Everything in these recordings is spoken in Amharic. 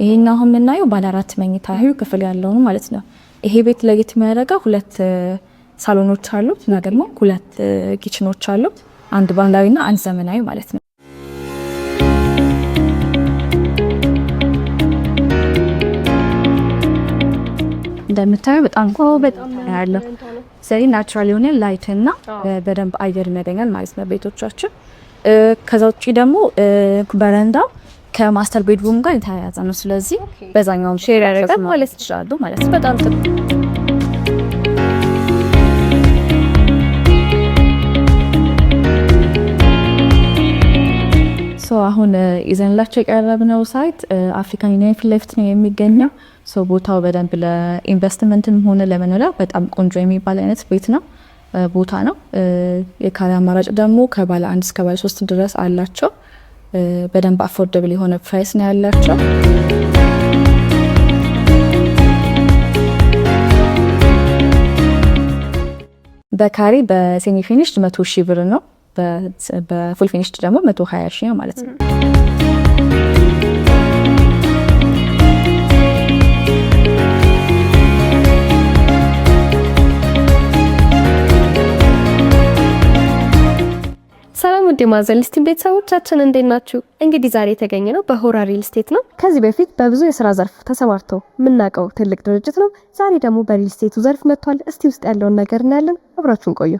ይሄን አሁን የምናየው ባለ 4 መኝታ ክፍል ያለው ነው ማለት ነው። ይሄ ቤት ለየት የሚያደርገው 2 ሳሎኖች አሉት እና ደግሞ 2 kitchen ኦች አሉት። አንድ ባህላዊና አንድ ዘመናዊ ማለት ነው። እንደምታየው በጣም ያለው ስለዚህ natural የሆነ light እና በደንብ አየር ያገኛል ማለት ነው ቤቶቻችን። ከዛ ውጪ ደግሞ በረንዳው ከ master bedroom ጋር የተያያዘ ነው። ስለዚህ በዛኛውም share ያደርጋል ማለት ይችላሉ ማለት ነው። በጣም ጥሩ። So አሁን ይዘንላቸው የቀረብነው site African Union ፊት ለፊት ነው የሚገኘው። So ቦታው በደንብ ለኢንቨስትመንትም ሆነ ለመኖሪያ በጣም ቆንጆ የሚባል አይነት ቤት ነው ቦታ ነው። የካሬ አማራጭ ደግሞ ከባለ 1 እስከ ባለ 3 ድረስ አላቸው። በደንብ affordable የሆነ price ነው ያላቸው። በካሬ በ semi finished 100 ሺህ ብር ነው። በ full finished ደግሞ 120 ሺህ ነው ማለት ነው። ሰላም ውድ የማዘን ሊስቲንግ ቤተሰቦቻችን እንዴት ናችሁ? እንግዲህ ዛሬ የተገኘነው በሆራ ሪል ስቴት ነው። ከዚህ በፊት በብዙ የስራ ዘርፍ ተሰማርቶ የምናውቀው ትልቅ ድርጅት ነው። ዛሬ ደግሞ በሪል ስቴቱ ዘርፍ መጥቷል። እስቲ ውስጥ ያለውን ነገር እናያለን። አብራችሁን ቆዩ።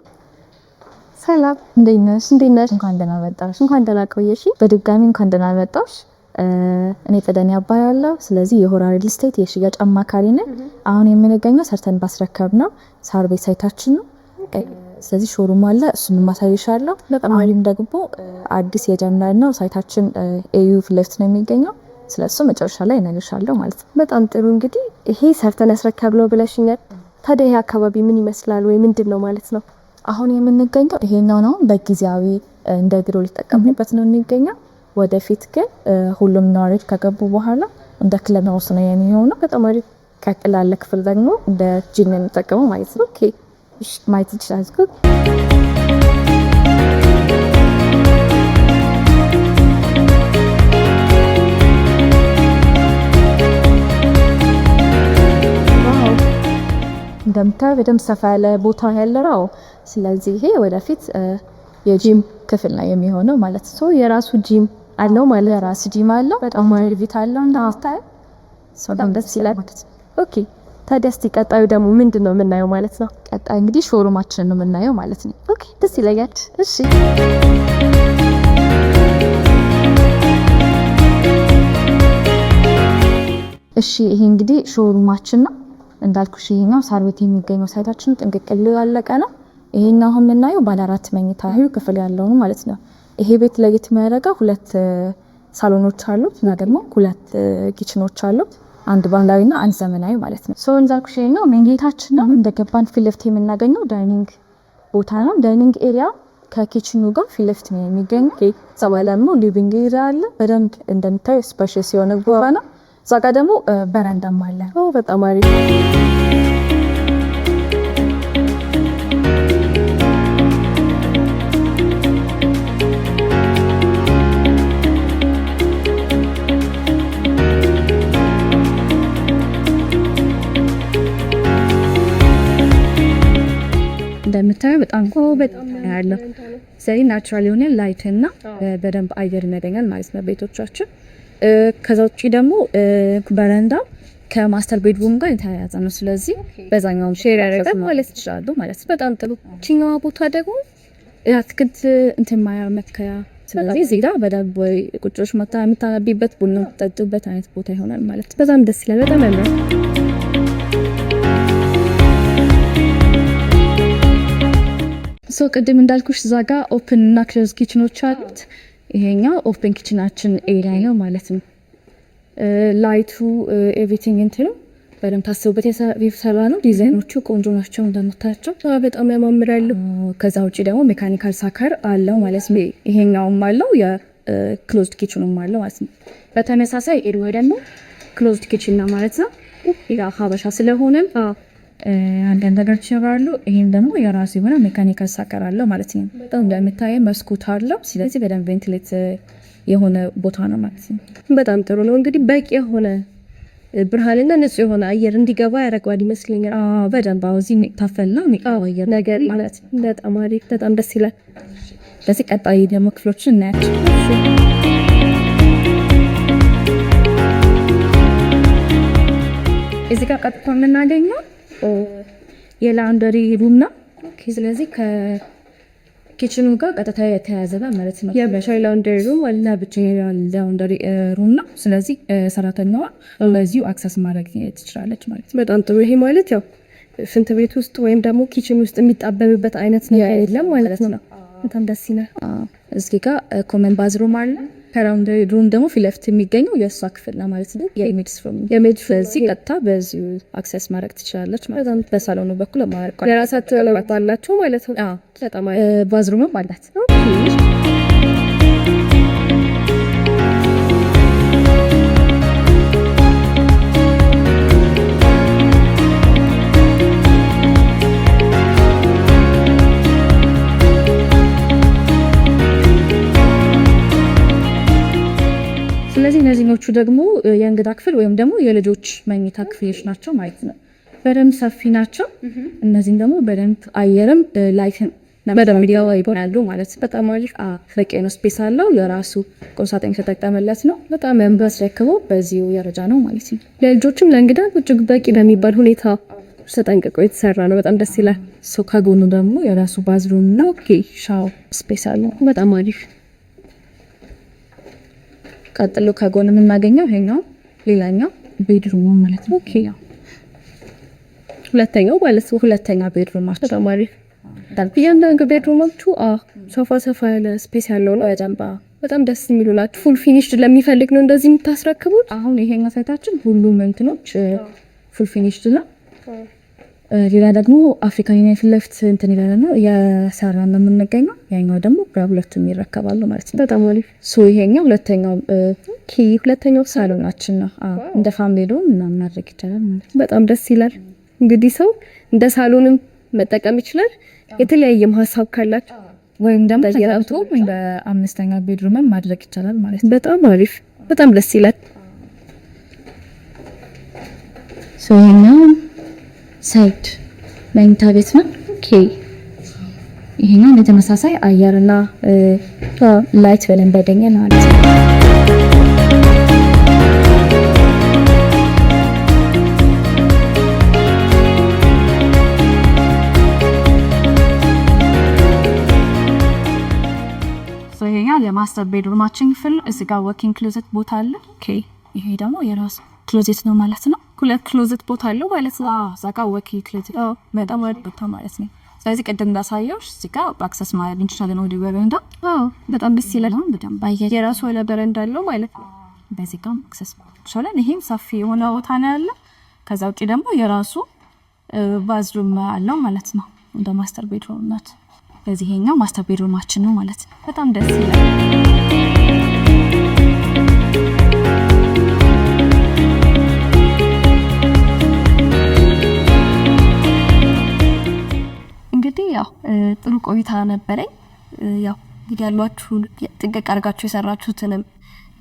ሰላም፣ እንዴት ነሽ? እንዴት ነሽ? እንኳን ደህና መጣሽ። እንኳን ደህና ቆየሽ። በድጋሚ እንኳን ደህና መጣሽ። እኔ ጸደኒያ እባላለሁ። ስለዚህ የሆራ ሪል ስቴት የሽያጭ አማካሪ ነኝ። አሁን የምንገኘው ሰርተን ባስረከብነው ሳር ቤት site ኣችን ነው። ስለዚህ showroom አለ፣ እሱን ማሳይሻለሁ። አሁንም ደግሞ አዲስ የጀመርነው site ኣችን AU ፊት ለፊት ነው የሚገኘው። ስለሱ መጨረሻ ላይ እነግርሻለሁ ማለት ነው። በጣም ጥሩ። እንግዲህ ይሄ ሰርተን ያስረከብነው ብለሽኛል። ታዲያ ይሄ አካባቢ ምን ይመስላል ወይ ምንድን ነው ማለት ነው? አሁን የምንገኘው ይሄኛው ነው። በጊዜያዊ እንደ ቢሮ ሊጠቀሙበት ነው የሚገኘው። ወደፊት ግን ሁሉም ነዋሪዎች ከገቡ በኋላ እንደ club house ነው የሚሆነው። በጣም አሪፍ። ቀጥሎ ያለ ክፍል ደግሞ እንደ ጂም ነው የሚጠቀመው ማለት ነው። Okay፣ ማየት ይችላል። እንደምታየው በደንብ ሰፋ ያለ ቦታ ያለ ነው። ስለዚህ ይሄ ወደፊት የጂም ክፍል ነው የሚሆነው ማለት ነው። የራሱ ጂም አለው ማለት ነው። የራሱ ጂም አለው። በጣም አሪፍ አለው እንደምታየው። በጣም ደስ ይላል። Okay፣ ታዲያ እስቲ ቀጣዩ ደግሞ ምንድን ነው የምናየው ማለት ነው? ቀጣይ እንግዲህ showroom ኣችንን ነው የምናየው ማለት ነው። Okay፣ ደስ ይለኛል። እሺ፣ እሺ፣ ይሄ እንግዲህ showroom ኣችን ነው። እንዳልኩሽ ይሄኛው ሳር ቤት የሚገኘው site ኣችን ጥንቅቅ ያለቀ ነው። ይሄኛው አሁን የምናየው ባለ 4 መኝታ ክፍል ያለው ነው ማለት ነው። ይሄ ቤት ለየት የሚያደርገው 2 ሳሎኖች አሉት እና ደግሞ 2 kitchen ኦች አሉት። አንድ ባህላዊና አንድ ዘመናዊ ማለት ነው። So እንዳልኩሽ ይሄኛው main gate ኣችን ነው። እንደገባን ፊት ለፊት የምናገኘው dining ቦታ ነው። Dining area ከ kitchen ኡ ጋር ፊት ለፊት ነው የሚገኘው። እዛ በኋላ ደግሞ living area አለ። በደንብ እንደምታዩ spacious የሆነ ቦታ ነው። እዛ ጋር ደግሞ በረንዳም አለ። በጣም አሪፍ። እንደምታየው በጣም ያለው ስለዚህ natural የሆነ light እና በደንብ አየር ያገኛል ማለት ነው ቤቶቻችን። ከዛ ውጪ ደግሞ በረንዳው ከ master bedroom ጋር የተያያዘ ነው። ስለዚህ በዛኛውም share ያደርጋል ማለት ይችላሉ ማለት ነው። በጣም ጥሩ። ይችኛዋ ቦታ ደግሞ የአትክልት እንትን ማያ መትከያ፣ ስለዚህ እዚህ ጋር በደንብ ወይ ቁጭ መታ የምታነቢበት ቡና የምትጠጡበት አይነት ቦታ ይሆናል ማለት ነው። በጣም ደስ ይላል። በጣም ያምራል። So ቅድም እንዳልኩሽ እዛ ጋር open እና close kitchen ኦች አሉት። ይሄኛው open kitchen ኣችን area ነው ማለት ነው። Light ኡ everything እንትኑ በደንብ ታስቡበት የተሰራ ነው። ዲዛይኖቹ ቆንጆ ናቸው እንደምታያቸው በጣም ያማምራሉ። ከዛ ውጪ ደግሞ mechanical sucker አለው ማለት ነው። ይሄኛውም አለው የ closed kitchen ኡም አለው ማለት ነው። በተመሳሳይ area ደግሞ closed kitchen ነው ማለት ነው። ያ ሀበሻ ስለሆነም አንዳንድ ነገሮች ይኖራሉ። ይሄም ደግሞ የራሱ የሆነ mechanical sucker አለው ማለት ነው። በጣም እንደምታየው መስኮት አለው። ስለዚህ በደንብ ventilate የሆነ ቦታ ነው ማለት ነው። በጣም ጥሩ ነው። እንግዲህ በቂ የሆነ ብርሃንና ንጹህ የሆነ አየር እንዲገባ ያደርገዋል ይመስለኛል። በደንብ አዎ፣ እዚህ የሚታፈልና የሚቀባ አየር ነገር ማለት ነው። በጣም አሪፍ፣ በጣም ደስ ይላል። ለዚህ ቀጣይ ደግሞ ክፍሎችን እናያቸው። እዚህ ጋር ቀጥታ የምናገኘው የ laundry room ነው። ስለዚህ ከ kitchen ኑ ጋር ቀጥታ የተያያዘ ነው ማለት ነው። የብቻ laundry room ማለት ነው። ለብቻ laundry room ነው። ስለዚህ ሰራተኛዋ በዚሁ access ማድረግ ትችላለች ማለት ነው። በጣም ጥሩ። ይሄ ማለት ያው ሽንት ቤት ውስጥ ወይም ደግሞ kitchen ውስጥ የሚጣበብበት አይነት ነገር የለም ማለት ነው። በጣም ደስ ይላል። እዚህ ጋር common bathroom አለ። ከ laundry room ደግሞ ፊት ለፊት የሚገኘው የእሷ ክፍል ነው ማለት ነው። የ maids room የ maid ስለዚህ ቀጥታ በዚሁ access ማድረግ ትችላለች ማለት ነው። በሳሎኑ በኩል ማድረግ የራሳቸው ለውጥ አላቸው ማለት ነው። በጣም አሪፍ። bathroom ም አላት። ስለዚህ እነዚህኞቹ ደግሞ የእንግዳ ክፍል ወይም ደግሞ የልጆች መኝታ ክፍሎች ናቸው ማለት ነው። በደንብ ሰፊ ናቸው። እነዚህም ደግሞ በደንብ አየርም light ም በደንብ ይሆናሉ ማለት ነው። በጣም አሪፍ። በቂ ነው፣ space አለው። የራሱ ቁምሳጥን የተጠቀመለት ነው። በጣም ያስረክበው በዚሁ ደረጃ ነው ማለት ነው። ለልጆችም ለእንግዳ እጅግ በቂ በሚባል ሁኔታ ተጠንቅቆ የተሰራ ነው። በጣም ደስ ይላል። So ከጎኑ ደግሞ የራሱ bathroom እና shower space አለው። በጣም አሪፍ። ቀጥሎ ከጎን የምናገኘው ይሄኛው ሌላኛው bedroom ማለት ነው። Okay ሁለተኛው ማለት ነው። ሁለተኛ bedroom ኣችን በጣም አሪፍ። እያንዳንዱ bedroom ኦቹ ሰፋ ሰፋ ያለ space ያለው ነው። በደንብ በጣም ደስ የሚሉ ናቸው። Full finished ለሚፈልግ ነው እንደዚህ የምታስረክቡት? አሁን ይሄኛው site ኣችን ሁሉም እንትኖች full finished ነው። ሌላ ደግሞ አፍሪካ ዩኒየን ፊት ለፊት እንትን ይላል ነው እየሰራ ነው የምንገኘው። ያኛው ደግሞ በሁለቱም ይረከባሉ ማለት ነው። በጣም አሪፍ። So ይሄኛው ሁለተኛው Okay፣ ሁለተኛው ሳሎናችን ነው። እንደ family room ምናምን ማድረግ ይቻላል ማለት ነው። በጣም ደስ ይላል። እንግዲህ ሰው እንደ ሳሎንም መጠቀም ይችላል። የተለያየም ሀሳብ ካላቸው ወይም ደግሞ ተገብቶ እንደ አምስተኛ bedroom ም ማድረግ ይቻላል ማለት ነው። በጣም አሪፍ። በጣም ደስ ይላል። So ይሄኛው side መኝታ ቤት ነው። Okay፣ ይሄኛው በተመሳሳይ አየርና light በደንብ ያገኛል ማለት ነው። ይሄኛው የ master bedroom ኣችን ክፍል ነው። እዚህ ጋር walk-in closet ቦታ አለ። Okay፣ ይሄ ደግሞ የራሱ closet ነው ማለት ነው። ሁለት closet ቦታ አለው ማለት ነው። እዛ ጋር walk-in closet በጣም አሪፍ ቦታ ማለት ነው። ስለዚህ ቅድም እንዳሳየሁሽ እዚህ ጋር access ማድረግ እንችላለን ወደ በረንዳ። በጣም ደስ ይላል። በደንብ አየር የራሱ የሆነ በረንዳ አለው ማለት ነው። በዚህ ጋር access ማድረግ እንችላለን። ይሄም ሰፊ የሆነ ቦታ ነው ያለ። ከዛ ውጪ ደግሞ የራሱ bathroom አለው ማለት ነው። እንደ master bedroom ናት። በዚህ ይሄኛው master bedroom ኣችን ነው ማለት ነው። በጣም ደስ ይላል። እንግዲህ ያው ጥሩ ቆይታ ነበረኝ። ያው እንግዲህ ያሏችሁን ጥንቅቅ አድርጋችሁ የሰራችሁትንም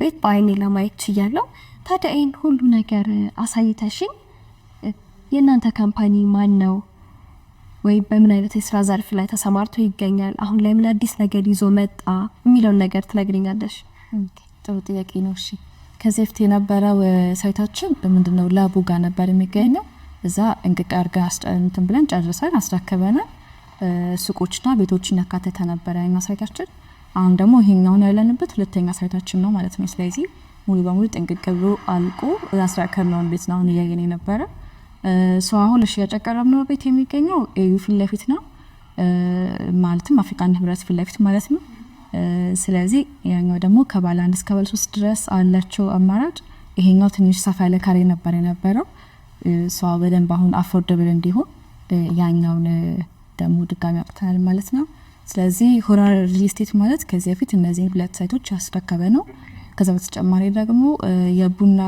ቤት በአይኔ ለማየት ችያለሁ። ታዲያ ይህን ሁሉ ነገር አሳይተሽኝ የእናንተ company ማን ነው ወይ በምን አይነት የስራ ዘርፍ ላይ ተሰማርቶ ይገኛል፣ አሁን ላይ ምን አዲስ ነገር ይዞ መጣ የሚለውን ነገር ትነግሪኛለሽ? ጥሩ ጥያቄ ነው። እሺ ከዚህ በፊት የነበረው site ኣችን ምንድነው ላቡ ጋር ነበር የሚገኘው። እዛ ጥንቅቅ አድርገን እንትን ብለን ጨርሰን አስረክበናል። ሱቆችና ቤቶችን ያካተተ ነበረ ያኛው site ኣችን። አሁን ደግሞ ይሄኛውን ያለንበት ሁለተኛ site ኣችን ነው ማለት ነው። ስለዚህ ሙሉ በሙሉ ጥንቅቅ ብሎ አልቆ ያስረከብነውን ቤት ነው አሁን እያየን የነበረ። So አሁን ለሽያጭ ያቀረብነው ቤት የሚገኘው AU ፊት ለፊት ነው፣ ማለትም አፍሪካን ህብረት ፊት ለፊት ማለት ነው። ስለዚህ ያኛው ደግሞ ከባለ አንድ እስከ ባለ ሶስት ድረስ አላቸው አማራጭ። ይሄኛው ትንሽ ሰፋ ያለ ካሬ ነበር የነበረው። So በደንብ አሁን affordable እንዲሆን ያኛውን ደግሞ ድጋሚ አውጥተናል ማለት ነው። ስለዚህ ሆራ ሪል ስቴት ማለት ከዚህ በፊት እነዚህ ሁለት site ኦች ያስረከበ ነው። ከዛ በተጨማሪ ደግሞ የቡና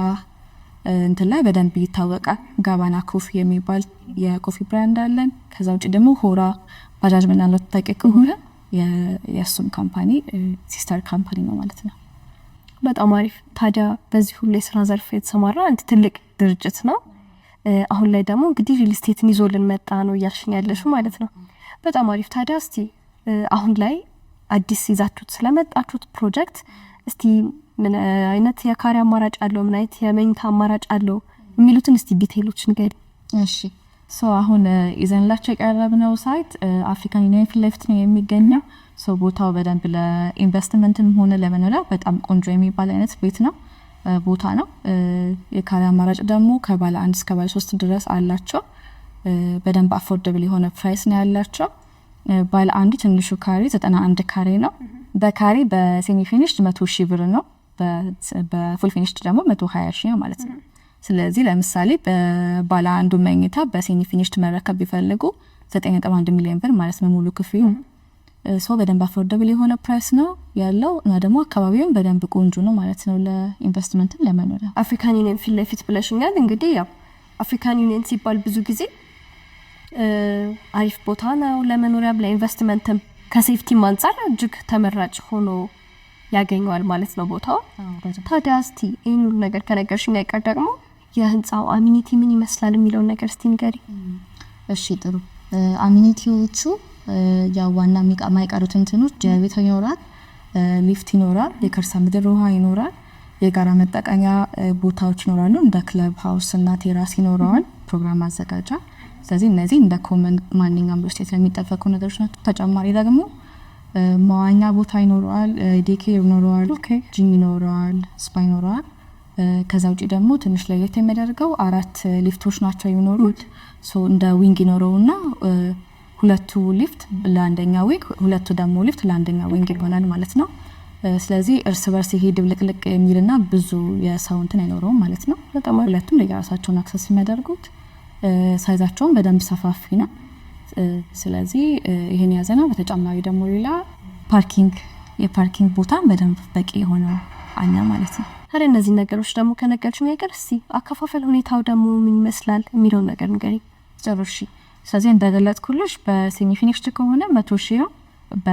እንትን ላይ በደንብ ይታወቃል። ጋባና coffee የሚባል የ coffee brand አለን። ከዛ ውጭ ደግሞ ሆራ ባጃጅ ምናልባት ታውቂ ከሆነ የእሱም company sister company ነው ማለት ነው። በጣም አሪፍ። ታዲያ በዚህ ሁሉ የስራ ዘርፍ የተሰማራ አንድ ትልቅ ድርጅት ነው። አሁን ላይ ደግሞ እንግዲህ ሪል ስቴትን ይዞልን መጣ ነው እያልሽኝ ያለሽው ማለት ነው። በጣም አሪፍ። ታዲያ እስቲ አሁን ላይ አዲስ ይዛችሁት ስለመጣችሁት ፕሮጀክት እስቲ ምን አይነት የካሬ አማራጭ አለው፣ ምን አይነት የመኝታ አማራጭ አለው የሚሉትን እስቲ detail ኦች ንገሪ። እሺ፣ so አሁን ይዘንላቸው የቀረብነው site አፍሪካን ዩኒየን ፊት ለፊት ነው የሚገኘው። So ቦታው በደንብ ለኢንቨስትመንትም ሆነ ለመኖሪያ በጣም ቆንጆ የሚባል አይነት ቤት ነው ቦታ ነው። የካሬ አማራጭ ደግሞ ከባለ አንድ እስከ ባለ ሶስት ድረስ አላቸው። በደንብ affordable የሆነ price ነው ያላቸው። ባለ አንዱ ትንሹ ካሬ 91 ካሬ ነው። በካሬ በ semi finished 100,000 ብር ነው። በ full finished ደግሞ 120,000 ነው ማለት ነው። ስለዚህ ለምሳሌ በባለ አንዱ መኝታ በ semi finished መረከብ ቢፈልጉ 9.1 ሚሊዮን ብር ማለት ነው ሙሉ ክፍያው። So በደንብ affordable የሆነ price ነው ያለው እና ደግሞ አካባቢውም በደንብ ቆንጆ ነው ማለት ነው ለኢንቨስትመንትም ለመኖሪያ። አፍሪካን ዩኒየን ፊት ለፊት ብለሽኛል። እንግዲህ ያው አፍሪካን ዩኒየን ሲባል ብዙ ጊዜ አሪፍ ቦታ ነው ለመኖሪያም ለኢንቨስትመንትም ከ safety ም አንጻር እጅግ ተመራጭ ሆኖ ያገኘዋል ማለት ነው ቦታው። ታዲያ እስቲ ይህን ሁሉ ነገር ከነገርሽኝ አይቀር ደግሞ የህንፃው amenity ምን ይመስላል የሚለውን ነገር እስቲ ንገሪ። እሺ፣ ጥሩ። Amenity ዎቹ ያው ዋና የማይቀሩት እንትኖች ጀነሬተር ይኖራል፣ ሊፍት ይኖራል፣ የከርሰ ምድር ውሃ ይኖራል፣ የጋራ መጠቀሚያ ቦታዎች ይኖራሉ፣ እንደ club house እና terrace ይኖረዋል፣ ፕሮግራም ማዘጋጃ። ስለዚህ እነዚህ እንደ common ማንኛውም ሪል ስቴት የሚጠበቁ ነገሮች ናቸው። ተጨማሪ ደግሞ መዋኛ ቦታ ይኖረዋል፣ daycare ይኖረዋል፣ ጂም ይኖረዋል፣ spa ይኖረዋል። ከዛ ውጭ ደግሞ ትንሽ ለየት የሚያደርገው አራት ሊፍቶች ናቸው የሚኖሩት። So እንደ wing ይኖረውና ሁለቱ ሊፍት ለአንደኛ wing፣ ሁለቱ ደግሞ ሊፍት ለአንደኛ wing ይሆናል ማለት ነው። ስለዚህ እርስ በርስ ይሄ ድብልቅልቅ የሚልና ብዙ የሰው እንትን አይኖረውም ማለት ነው። ሁለቱም የራሳቸውን access የሚያደርጉት size ኣቸውን በደንብ ሰፋፊ ነው። ስለዚህ ይሄን የያዘ ነው። በተጨማሪ ደግሞ ሌላ parking፣ የ parking ቦታ በደንብ በቂ የሆነ አለ ማለት ነው። ታዲያ እነዚህ ነገሮች ደግሞ ከነገርሽኝ አይቀር እስቲ አከፋፈል ሁኔታው ደግሞ ምን ይመስላል የሚለውን ነገር ንገሪኝ። ጥሩ፣ እሺ። ስለዚህ እንደገለጽኩልሽ በ semi finished ከሆነ 100,000 ነው። በ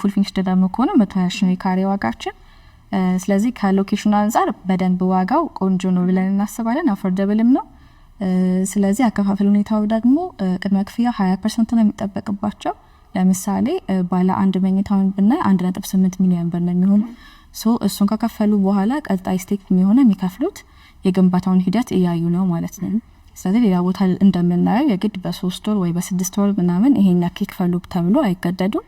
full finished ደግሞ ከሆነ 120,000 ነው የካሬ ዋጋችን። ስለዚህ ከ location ኑ አንጻር በደንብ ዋጋው ቆንጆ ነው ብለን እናስባለን። Affordable ም ነው። ስለዚህ አከፋፈል ሁኔታው ደግሞ ቅድመ ክፍያ 20% ነው የሚጠበቅባቸው። ለምሳሌ ባለ አንድ መኝታውን ብናይ 1.8 ሚሊዮን ብር ነው የሚሆነው። So እሱን ከከፈሉ በኋላ ቀጣይ step የሚሆነው የሚከፍሉት የግንባታውን ሂደት እያዩ ነው ማለት ነው። ስለዚህ ሌላ ቦታ እንደምናየው የግድ በ3 ወር ወይ በ6 ወር ምናምን ይሄን ያክል ይክፈሉ ተብሎ አይገደዱም።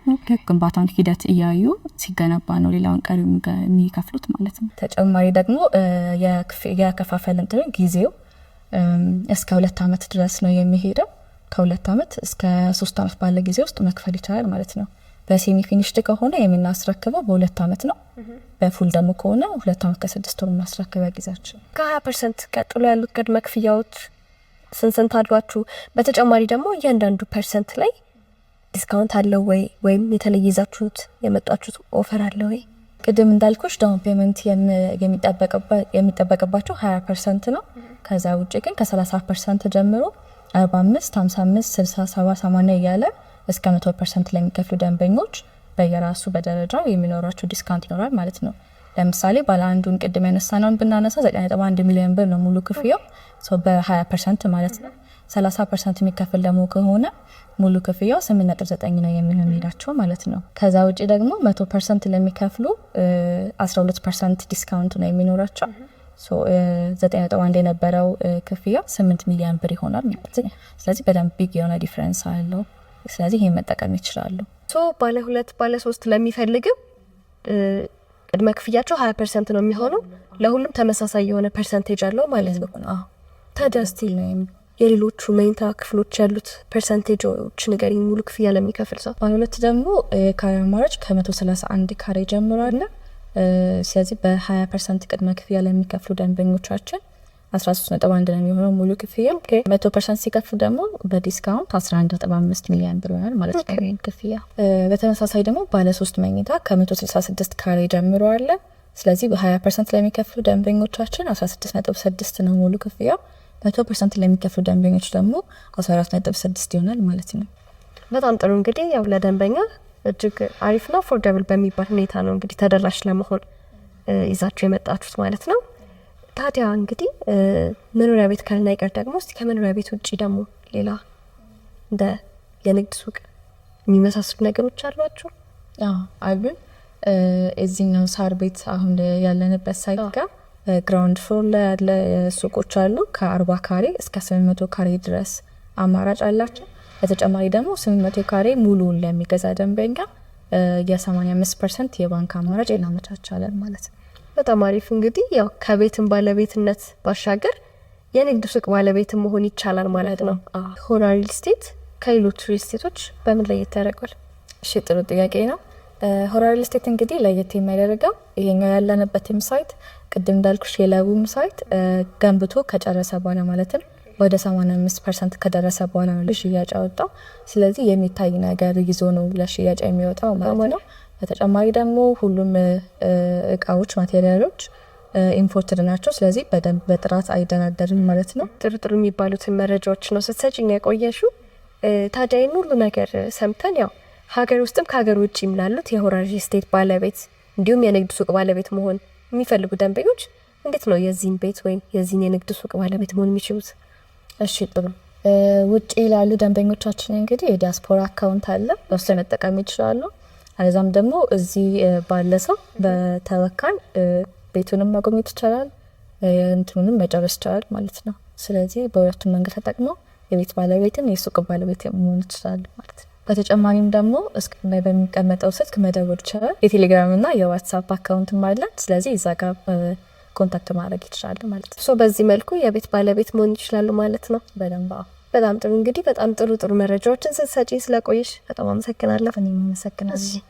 ግንባታውን ሂደት እያዩ ሲገነባ ነው ሌላውን ቀሪ የሚከፍሉት ማለት ነው። ተጨማሪ ደግሞ የከፋፈል እንትኑ ጊዜው እስከ 2 አመት ድረስ ነው የሚሄደው። ከ2 አመት እስከ 3 አመት ባለ ጊዜ ውስጥ መክፈል ይቻላል ማለት ነው። በ semi finished ከሆነ የምናስረክበው በ2 አመት ነው። በ full ደግሞ ከሆነ 2 አመት ከ6 ወር ማስረከቢያ ጊዜያችን። ከ20% ቀጥሎ ያሉት ቅድመ ክፍያዎች ስንት ስንት አሏችሁ? በተጨማሪ ደግሞ እያንዳንዱ percent ላይ discount አለው ወይ ወይም የተለየ ይዛችሁት የመጣችሁት offer አለ ወይ? ቅድም እንዳልኩሽ down payment የሚጠበቅባቸው 20% ነው። ከዛ ውጭ ግን ከ30% ጀምሮ 45፣ 55፣ 60፣ 70፣ 80 እያለ እስከ 100% ለሚከፍሉ ደንበኞች በየራሱ በደረጃው የሚኖራቸው discount ይኖራል ማለት ነው። ለምሳሌ ባለ አንዱን ቅድም ያነሳነውን ብናነሳ 9.1 ሚሊዮን ብር ነው ሙሉ ክፍያው በ20% ማለት ነው። 30% የሚከፍል ደግሞ ከሆነ ሙሉ ክፍያው 8.9 ነው የሚሆንላቸው ማለት ነው። ከዛ ውጭ ደግሞ 100% ለሚከፍሉ 12% discount ነው የሚኖራቸው። 9.1 የነበረው ክፍያ 8 ሚሊዮን ብር ይሆናል ማለት ነው። ስለዚህ በደንብ big የሆነ difference አለው። ስለዚህ ይሄን መጠቀም ይችላሉ። So ባለ ሁለት ባለ ሶስት ለሚፈልግም ቅድመ ክፍያቸው 20% ነው የሚሆነው። ለሁሉም ተመሳሳይ የሆነ percentage አለው ማለት ነው። ታዲያ እስቲ የሌሎቹ መኝታ ክፍሎች ያሉት percentage ኦች ንገሪኝ፣ ሙሉ ክፍያ ለሚከፍል ሰው። ባለ ሁለት ደግሞ የካሬ አማራጭ ከ131 ካሬ ጀምሮ አለ። ስለዚህ በ20% ቅድመ ክፍያ ለሚከፍሉ ደንበኞቻችን 13.1 ነው የሚሆነው ሙሉ ክፍያ። 100% ሲከፍሉ ደግሞ በ discount 11.5 ሚሊዮን ብር ይሆናል ማለት ነው ይሄን ክፍያ። በተመሳሳይ ደግሞ ባለ ሶስት መኝታ ከ166 ካሬ ጀምሮ አለ። ስለዚህ በ20% ለሚከፍሉ ደንበኞቻችን 16.6 ነው ሙሉ ክፍያ። 100% ለሚከፍሉ ደንበኞች ደግሞ 14.6 ይሆናል ማለት ነው። በጣም ጥሩ። እንግዲህ ያው ለደንበኛ እጅግ አሪፍና affordable በሚባል ሁኔታ ነው እንግዲህ ተደራሽ ለመሆን ይዛችሁ የመጣችሁት ማለት ነው። ታዲያ እንግዲህ መኖሪያ ቤት ካልን አይቀር ደግሞ እስቲ ከመኖሪያ ቤት ውጭ ደግሞ ሌላ እንደ የንግድ ሱቅ የሚመሳስሉ ነገሮች አሏችሁ? አሉን። እዚህኛው ሳር ቤት አሁን ያለንበት site ጋር ground floor ላይ ያለ ሱቆች አሉ። ከ40 ካሬ እስከ 800 ካሬ ድረስ አማራጭ አላቸው። በተጨማሪ ደግሞ 800 ካሬ ሙሉውን ለሚገዛ ደንበኛ የ85% የባንክ አማራጭ እናመቻቻለን ማለት ነው። በጣም አሪፍ። እንግዲህ ያው ከቤትም ባለቤትነት ባሻገር የንግድ ሱቅ ባለቤት መሆን ይቻላል ማለት ነው። ሆራ ሪል ስቴት ከሌሎች ሪል ስቴቶች በምን ለየት ያደርገዋል? እሺ፣ ጥሩ ጥያቄ ነው። ሆራ ሪል ስቴት እንግዲህ ለየት የሚያደርገው ይሄኛው ያለንበትም site፣ ቅድም እንዳልኩሽ የለቡም site ገንብቶ ከጨረሰ በኋላ፣ ማለትም ወደ 85% ከደረሰ በኋላ ነው ለሽያጭ ያወጣው። ስለዚህ የሚታይ ነገር ይዞ ነው ለሽያጭ የሚወጣው ማለት ነው። በተጨማሪ ደግሞ ሁሉም እቃዎች፣ material ኦች imported ናቸው። ስለዚህ በደንብ በጥራት አይደራደርም ማለት ነው። ጥሩ ጥሩ የሚባሉትን መረጃዎች ነው ስትሰጪኝ የቆየሽው። ታዲያ ይህን ሁሉ ነገር ሰምተን ያው ሀገር ውስጥም ከሀገር ውጭም ላሉት የሆራ ሪል ስቴት ባለቤት እንዲሁም የንግድ ሱቅ ባለቤት መሆን የሚፈልጉ ደንበኞች እንዴት ነው የዚህን ቤት ወይም የዚህን የንግድ ሱቅ ባለቤት መሆን የሚችሉት? እሺ፣ ጥሩ። ውጭ ላሉ ደንበኞቻችን እንግዲህ የዲያስፖራ account አለ፣ በሱ መጠቀም ይችላሉ። አለዛም ደግሞ እዚህ ባለ ሰው በተወካይ ቤቱንም መጎብኘት ይቻላል፣ እንትኑንም መጨረስ ይቻላል ማለት ነው። ስለዚህ በሁለቱም መንገድ ተጠቅመው የቤት ባለቤትን የሱቅ ባለቤት መሆን ይችላሉ ማለት ነው። በተጨማሪም ደግሞ screen ላይ በሚቀመጠው ስልክ መደወል ይቻላል። የቴሌግራም እና የዋትሳፕ account ም አለን። ስለዚህ እዛ ጋር contact ማድረግ ይችላሉ ማለት ነው። So በዚህ መልኩ የቤት ባለቤት መሆን ይችላሉ ማለት ነው። በደንብ። በጣም ጥሩ። እንግዲህ በጣም ጥሩ ጥሩ መረጃዎችን ስትሰጪኝ ስለቆየሽ በጣም አመሰግናለሁ። እኔም አመሰግናለሁ።